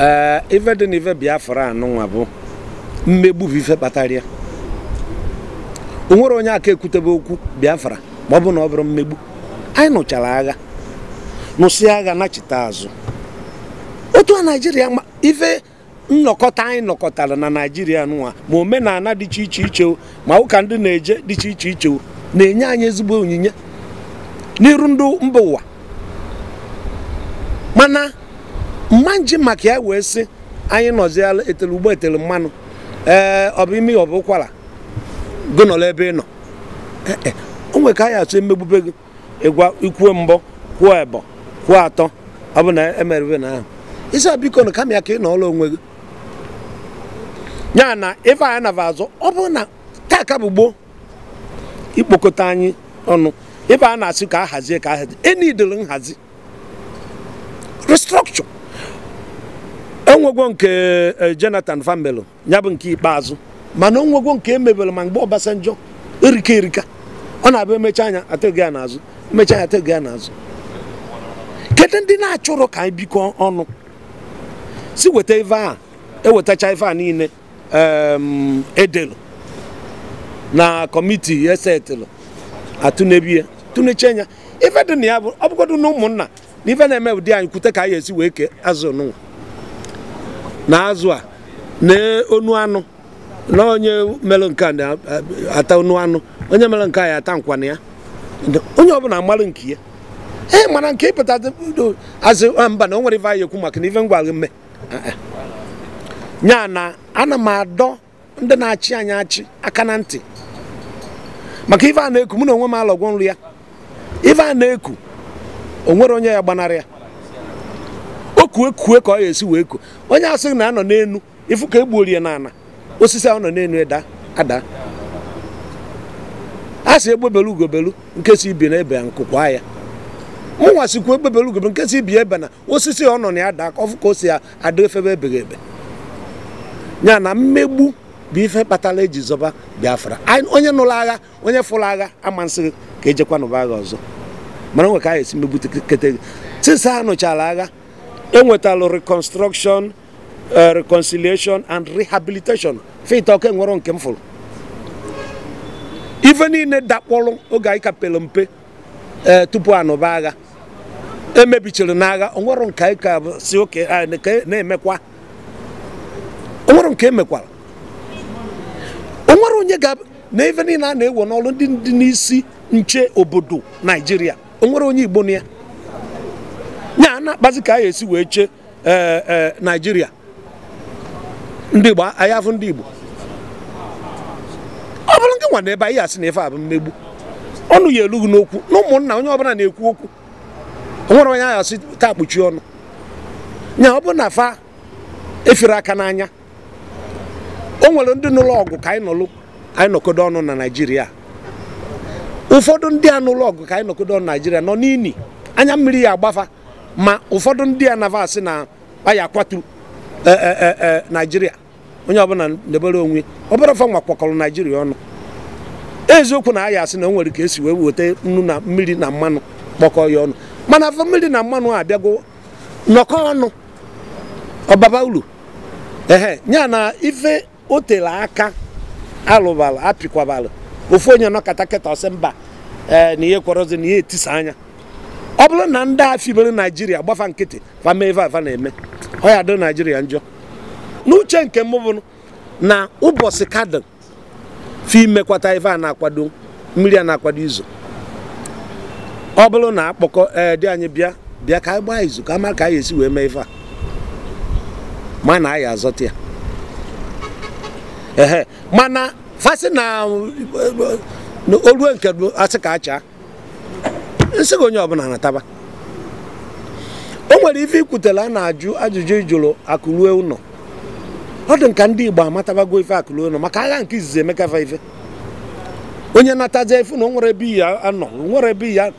Ee, ife dị na ife Biafra anụnwa bụ mmegbu bụ ife kpatara ya. O nwere onye aka ekwutebe okwu Biafra ma ọ bụ na ọ bụrụ mmegbu. Anyị nụchara agha, nụsị agha nachite azụ. Otu a Naijiria ma ife nnọkọta anyị nọkọtara na Naijiria nụnwa, ma omenala dị iche iche iche, ma ụka ndị na-eje dị iche iche iche, na-enye anyị ezigbo onyinye n'iru ndị mba ụwa. Mana mma nji maka ya wee sị anyị nọziala etelu ugbo etelu mmanụ, ee, ọ bụ imi ọ bụ ụkwara gị nọrọ ebe ị nọ. Ee, o nwere ka anyị atụ emegbube gị, ịgwa ikwuo mbọ kwuo ebo kwuo atọ, ọ bụ na emerebe na ahụ isi biko na kama ya ka ị nọọrọ onwe gị. Ya na ife anyị nava azụ, ọ bụrụ na taa ka bụ gboo ikpokọta anyị ọnụ, ife a na-asị ka a hazie ka a hazie, enidere nhazi, restructure. Enwegwo nke Jonathan Fambelo ya bụ nke ikpeazụ, mana onwegwo nke emebere ma mgbe Obasanjo erika erika, ọ na-abụ emecha anya atụghị ya n'azụ, emecha anya atụghị ya n'azụ. Kedu ndị na-achọrọ ka anyị bikọ ọnụ si weta ife a, ewetacha ife a niile edelu na kọmiti esetụlụ atụnebie tụneche anya ife dị na ya bụ ọ bụgodu na ụmụnna na ife na-eme ụdị anyị kwute ka anyị esi wee kee azụ nụnwa na azụ a na onu anụ, na onye mere nke a na-ata onu anụ, onye mere nke a ya ata nkwana ya, onye ọbụla amalụ nke ya. Ee, mana nke ịpụta azụ mba na o nwere ife anyị ekwu maka na ife ngwa mme ya na ana m adọ ndị na-achị anyị achị aka na ntị maka ife a na-eku. Mụ na onwe m alọgwọ nri ya, ife a na-eku o nwere onye ya gbanarị ya, o kue kue ka ọ ya esi wee ku. Onye asịghị na anọ n'enu ifu ka egbuorie ya n'ana osisi ahụ nọ n'enu ịda ada, a sị egbebelu ugobelu nke si ibi na ebe nkụkwa ya. Mụnwa sikwa egbebelu ugobelu nke si ibi ebe na osisi ọ nọ na ya daa ka ọfụ ka o si ada efebe ebeghị ebe. Ya na mmegbu bụ ife kpatara eji zọba Biafra. Onye nụrụ agha, onye fụrụ agha ama nsị ka ejekwa nụba agha ọzọ, mana onwe ka anyị esi megbu kete gị. Since ha nụchara agha, enwetalụ reconstruction, reconciliation and rehabilitation. Faith ọka enwero nke m fụrụ ife niile dakpọrọ oge anyị ka pere mpe tupu anụba agha emebichiri n'agha, onwero nke anyị ka si oke na-emekwa, onwero nke emekwara, onwere onye ga na ife niile a na-ewe n'ọrụ ndị dị n'isi nche obodo Naijiria, onwere onye Igbo na ya. Ya na-akpazi ka anyị esi wee chee Naijiria ndị Igbo anyị afụ ndị Igbo. Ọ bụrụ nke nwa na ebe anyị asị na ife a bụ mmegbu, ọnụ ya elughị n'okwu na ụmụnna onye ọbụla na-ekwu okwu, onwere onye anyị asị taa kpuchi ọnụ. Ya ọ bụrụ na fa efere aka n'anya, o nwere ndị nụlụ ọgụ ka anyị nọlụ anyị nọkodo ọnụ na Naijiria. Ụfọdụ ndị a nụlụ ọgụ ka anyị nọkodo ọnụ na Naijiria nọ n'ini anya mmiri ya agbafa, ma ụfọdụ ndị a nava asị na anyị akwatu Naijiria, onye ọbụla debere onwe obere ọfa nwa kwakọrọ Naijiria ọnụ. Eziokwu na anyị asị na o nwere ka esi wee weta nnu na mmiri na mmanụ kpọkọ ya ọnụ, mana afọ mmiri na mmanụ abịago nọkọ ọnụ ọbaba uru. Ehe, ya na ife o tere aka alụbalụ apịkwabalụ ofu onye nọkọta kịta ọsị mba na ihe kwọrọzi na ihe etisa anya. Ọ bụrụ na ndị a fibere Naijiria gbafa nkịtị fa mee ife afa na-eme, ọ ya dị Naijiria njọ. N'uche nke m bụ na ụbọchị kadị fi imekwata ife a na-akwado mmiri a na-akwado izu, ọ bụrụ na akpọkọ dị anyị bịa bịa ka anyị gbaa izu ka ama ka anyị esi wee mee ife a, ma na anyị azọta ya. Ehe, mana fasị na olue nke asị ka achaa nsị gị onye ọbụla nataba. O nwere ife ikwutere a na-ajụ ajụjụ ịjụrụ akụrue ụlọ, ọ dị nka ndị Igbo amatabago ife akụrue ụlọ maka agha nke izizi emekafa ife. Onye natazie ife na o nwere ebe ya anọ, o nwere ebe ya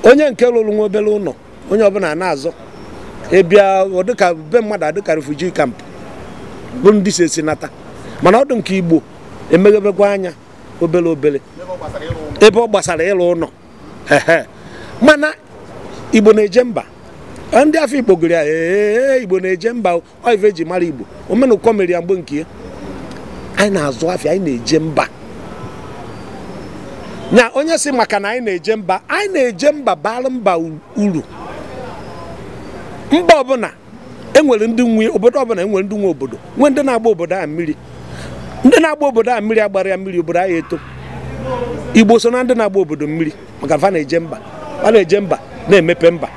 onye nke lụrụ nwa obere ụlọ, onye ọbụla na-azọ ịbịa ọ dịka be mmadụ adịka refugee camp bụ ndị si esi nata. Mana ọ dị nke Igbo emeghebekwa anya obere obere ebe ọ gbasara ịlụ ụlọ. Mana Igbo na-eje mba, Ndị afọ Igbo gụrụ ya ee Igbo na-eje mba, ọ ife eji mara Igbo. Omenụkọ mere ya mgbe nke ya. Anyị na-azụ afịa, anyị na-eje mba. Nya onye si maka na anyị na-eje mba, anyị na-eje mba bara mba uru. Mba ọbụla enwere ndị nwe obodo, ọbụla enwere ndị nwe obodo, nwee ndị na-agba obodo a mmiri. Ndị na-agba obodo a mmiri agbara ya mmiri, obodo anyị eto. Igbo so na ndị na-agba obodo mmiri maka fa na-eje mba, fa na-eje mba na-emepe mba,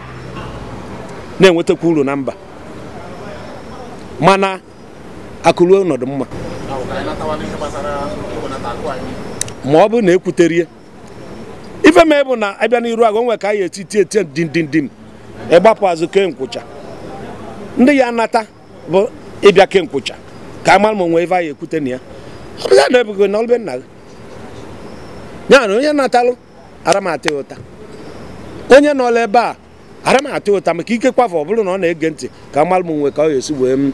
na-enwetakwa uru na mba. Mana akụruo ọnọdụ mma ma ọ bụrụ na ekwuterie ife ma bụ na abịa n'iru agụ onwe ka anyị eti tie tie dim dim dim ịgbapụ azụ kee nkwụcha. Ndị ya nata bụ ịbịa kee nkwụcha ka a mara ma onwe ife anyị ekwute na ya. Ọ bụ ya na ebugo na ọlụbe nna gị ya na onye natalụ ara m atị ụta, onye nọla ebe a ara m atị ụta maka ike kwafọ ọ bụrụ na ọ na-ege ntị ka a mara ma onwe ka ọ ga-esi wee m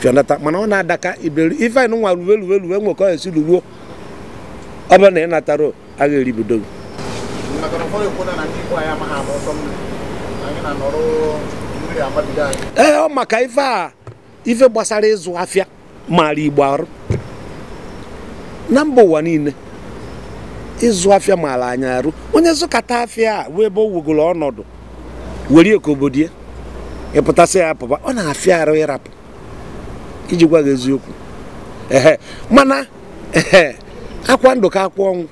fịọnata. Mana ọ na-adaka iberi ife anyị nwa ruwe ruwe ruwe nwe ka ọ ga-esi ruruo. Ọ bụrụ na ị natara agha eribido gị. Ee, ọ maka ife a ife gbasara ịzụ afịa mara Igbo arụ na mba ụwa niile. Ịzụ afịa mara anyị arụ. Onye zụkata afịa a wee ebe o wugoro ọnọdụ were ka obodo ya ịpụtasị ya apụba, ọ na-afịa arụ ịrapụ iji gwa gị eziokwu. Ehe, mana ehe akwa ndụ ka akwa ọnwụ.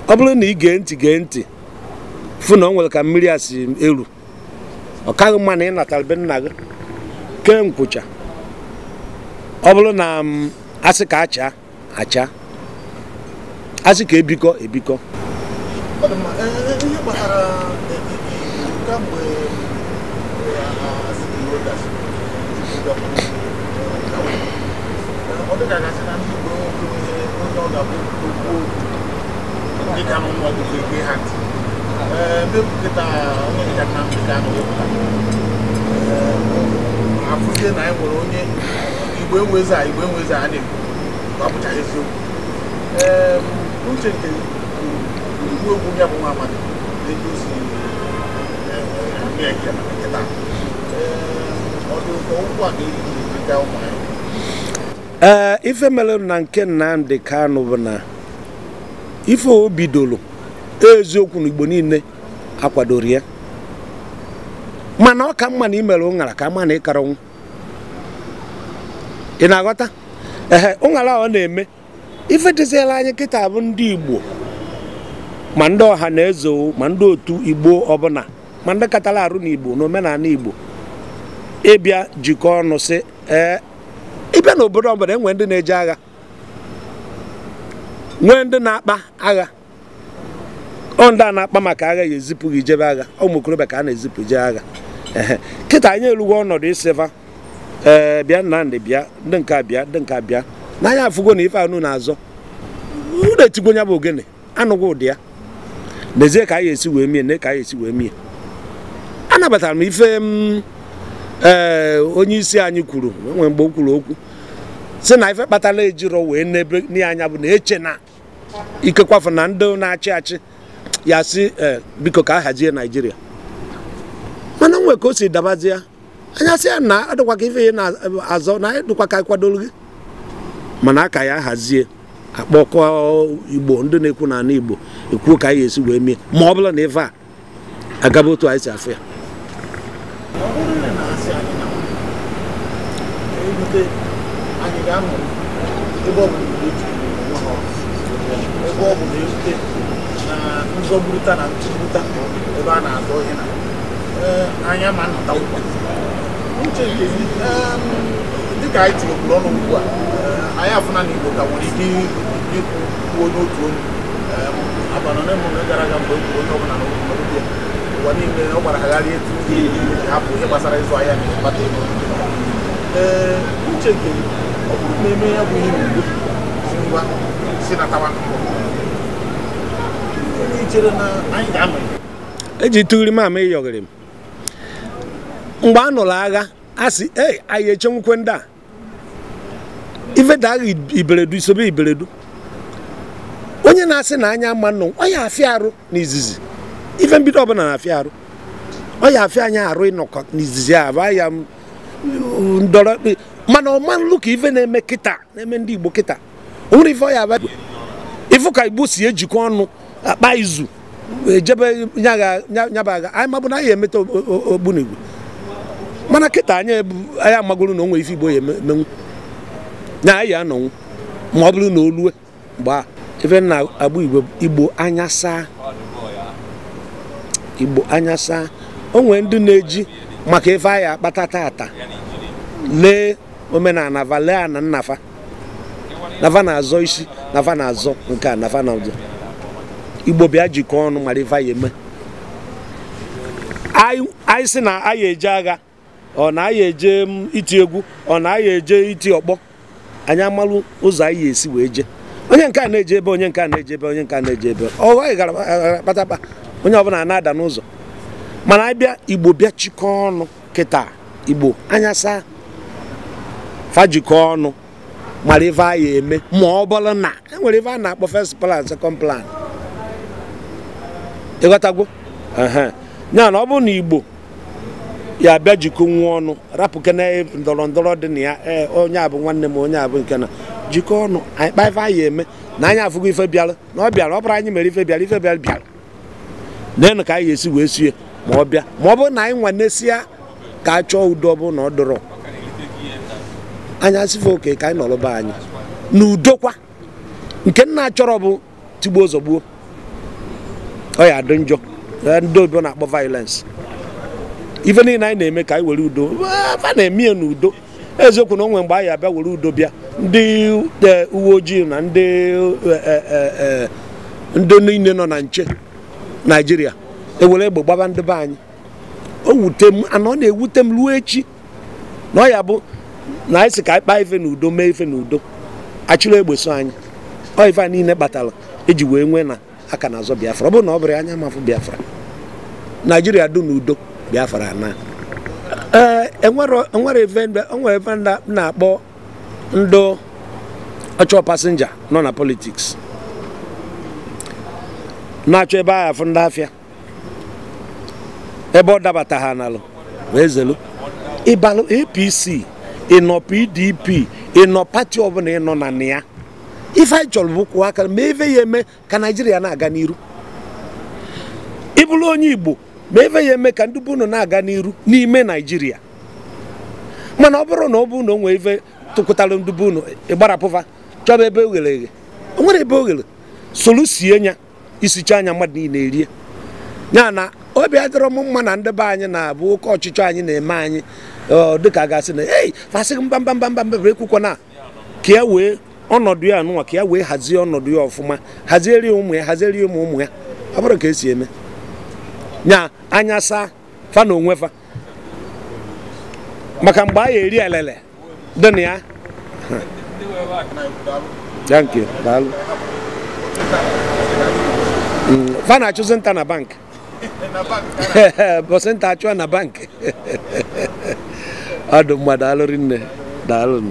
Ọ bụrụ na ị gee ntị gee ntị fụ na ọ nwere ka mmiri a si eru, ọ kaghị mma na ị natara be nna gị kee nkwụcha. Ọ bụrụ na asị ka acha acha, asị ka ebikọ ebikọ. Ihe gbasara kamgbe ọ dịka gasị na ndị Igbo onye ọ ga-abụ okwu ndị ka nwa gị ege ha ntị mepụta onye dịka Nnamdi Kanu wepụta afụzie na anyị nwere onye Igbo enwezi a Igbo enwezi a na-ekwu ọ bụchaghị eziokwu. Ee, uche nke igbu egwu ya bụ nwa amadi na-eji osi nkịta ọ dị ụtọ ụkwụ a ga-eji gaa ụmụ anyị. Ee, ife mere na nke Nnamdi Kanu bụ na ife o bidoro eziokwu na Igbo niile akwadoro ya, mana ọ ka mma na imere ụṅara ka mma na ịkara ọnwụ. Ị na-aghọta? Ehe, ụṅara ọ na-eme ife dịziela anyị kịta bụ ndị Igbo ma ndị ọha na eze ma ndị otu Igbo ọbụla ma ndị katara arụ n'Igbo na omenala Igbo ịbịa jikọọ ọnụ sị ee ịbịa n'obodo ọbụla enwee ndị na-eje agha, nwee ndị na-akpa agha. Ọ ndị a na-akpa maka agha ya ezipụ gị jebe agha, ụmụ okorobịa ka a na-ezipụ jee agha. Ehe, kịta anyị erugo ọnọdụ ịsịva ee bịa Nnamdi bịa, ndị nke bịa, ndị nke bịa n'anya afụgo na ife anụ na-azọ unu etigbo ya bụ ogene anụghị ụdị ya. N'ezie ka anyị esi wee mie, ne ka anyị esi wee mie. Anabatara m ife m ee onye isi anyị kwuru nwee mgbe o kwuru okwu sị na ife kpatara ejiro wee n'ebe n'anya bụ na eche na ikekwafụ na ndị na-achị achị ya sị biko ka a hazie Naijiria. Mana nwe ka o si dabazie anya sị ya na adịkwa ka ife ya na-azọ na adịkwa ka akwadoro gị, mana aka ya hazie akpọkọ Igbo ndị na-ekwu na ala Igbo ekwuo ka anyị esi wee mie ma ọ bụla na ife a agaba otu anyị si afụ ya. Ọ bụrụ na asị anyị na ebute anyị ga-anọ ebe ọ bụla Igbo ji onwe ha ọnụ, ebe ọ bụla ebute na nzọgburịta na ntụgburịta ebe a na-azọ ihe na anya ma nnọta ụkwa. Uche nke gị dịka anyị tinyekwuru ọnụ ugbu a, anyị afụna na Igbo ka nwere ike ikwu kwuo n'otu olu. Abalị ole ma ole gara aga mgbe e kwuru onye ọbụla na obi ya ụwa niile ọ gbara agharị etu ndị Igbo ji hapụ ihe gbasara ịzụ ahịa na ịkpata ego. Ee, uche nke gị ọ bụrụ na eme ya bụ ihe n'udo si ngwa si natawa ị chere na anyị ga-anọ ya? Eji tụgharị m ama ịyọghịrị m mgbe a nụrụ agha a sị ei anyị echenwukwe ndị a ife da agha iberedu isobe iberedu. Onye na-asị na anya ama nnụ ọ ya afịa arụ n'izizi, ife mbido ọbụla na-afịa arụ, Ọ ya afịa anyị arụ ịnọkọ n'izizi a ba ya ndọrọ mana ọma nlu ka ife na-eme kịta na-eme ndị Igbo kịta o nwere ife ọ ya aba ifu ka Igbo si ejikọ ọnụ akpa izu ejebe nyaba agha anyị mabụ na anyị emeta ogbunigwe mana kịta anyị amagoro na o nwere ife Igbo ya emenwu na anyị anọnwụ ma ọ bụrụ na o lue mgbe ife na-agba Igbo anya saa Igbo anya saa o nwere ndị na-eji maka ife anyị akpata tata lee omenala va lee ana nnafa nafa na-azọ isi nafa na-azọ nke a nafa na-azọ Igbo bịa jikọọ ọnụ mara ife anyị eme anyị sị na anyị eje agha ọ na anyị eje iti egwu ọ na anyị eje iti ọkpọ anyị amalụ ụzọ anyị esi wee jee onye nke a na-eje ebe onye nke a na-eje ebe onye nke a na-eje ebe ọ anyị gara kpatakpa onye ọbụla na-ada n'ụzọ mana anyị bịa Igbo bịa chịkọọ ọnụ kịta Igbo anya saa fa jikọọ ọnụ mara ife anyị eme ma ọ bụrụ na e nwere ife a na-akpọ first plan second plan ịghọtagwo ya na ọ bụrụ na Igbo ya abịa jikọ nwa ọnụ rapụkene ndọrọ ndọrọ dị na ya ee onye abụ nwanne m onye abụ nke na jikọ ọnụ anyị kpa ife anyị eme na anyị afụgo ife bịara na ọ bịara ọ bụrụ anyị mere ife bịara ife bịara bịara neenụ ka anyị ga-esi wee sie ma ọ bịa ma ọ bụrụ na anyị nwanesia ka a chọọ udo ọ bụrụ na ọ dọrọ anyị asịfe oke ka anyị nọrọ be anyị n'udo kwa nke nna chọrọ bụ tigbuo zọgbuo ọ ya adị njọ ndị obibo na-akpọ violence ife niile anyị na-eme ka anyị were udo fa na-eme ya n'udo eziokwu na o nwere mgbe anyị abịa were udo bịa ndị uwe ojii na ndị niile nọ na nche Naijiria ewere egbe gbaba ndị be anyị o wute m ana ọ na-ewute m ruo echi na ọ ya bụ na anyị sị ka anyị kpaa ife n'udo mee ife n'udo achịrị egbe so anyị ọ ife a niile kpatara eji wee nwee na aka na-azọ Biafra ọ bụrụ na ọ bụrụ anya mafụ Biafra Naijiria du n'udo Biafra na ee enwere ife na-akpọ ndị ọchọ pasenja nọ na politiks na-achọ ebe agha afụ ndị afịa ebe ọ dabata ha n'alụ wee zelu ịbalụ APC ịnọ PDP ịnọ pati ọbụla ịnọ na ya ife anyị chọrọ bụ kwụọ aka ma ife ya eme ka Naijiria na-aga n'iru ịbụrụ onye Igbo ma ife ya eme ka ndị bụ unu na-aga n'iru n'ime Naijiria mana ọ bụrụ na ọ bụ na o nwee ife tụkwụtara ndị bụ unu ịgbarapụfa chọba ebe oghere eghe o nwere ebe oghere solusie ya isicha anya mmadụ niile erie ya na obi adịrọ m mma na ndị be anyị na-abụ oke ọchịchọ anyị na-eme anyị dịka gasị na ei fasị mba mba mba mba mba ekwukwo na ka ya wee ọnọdụ ya anụnwa ka ya wee hazie ọnọdụ ya ọfụma haziere ya ụmụ ya haziere ya ụmụ ụmụ ya ọ bụrụ ka esi eme nya anya saa fa na onwe fa maka mgbe anyị eri elele dị na ya. Thank you. Daalụ. Fa na-achụzi nta na bank bọsị nta achụọ na bank ọ dị mma. Daalụ rinne. Daalụ.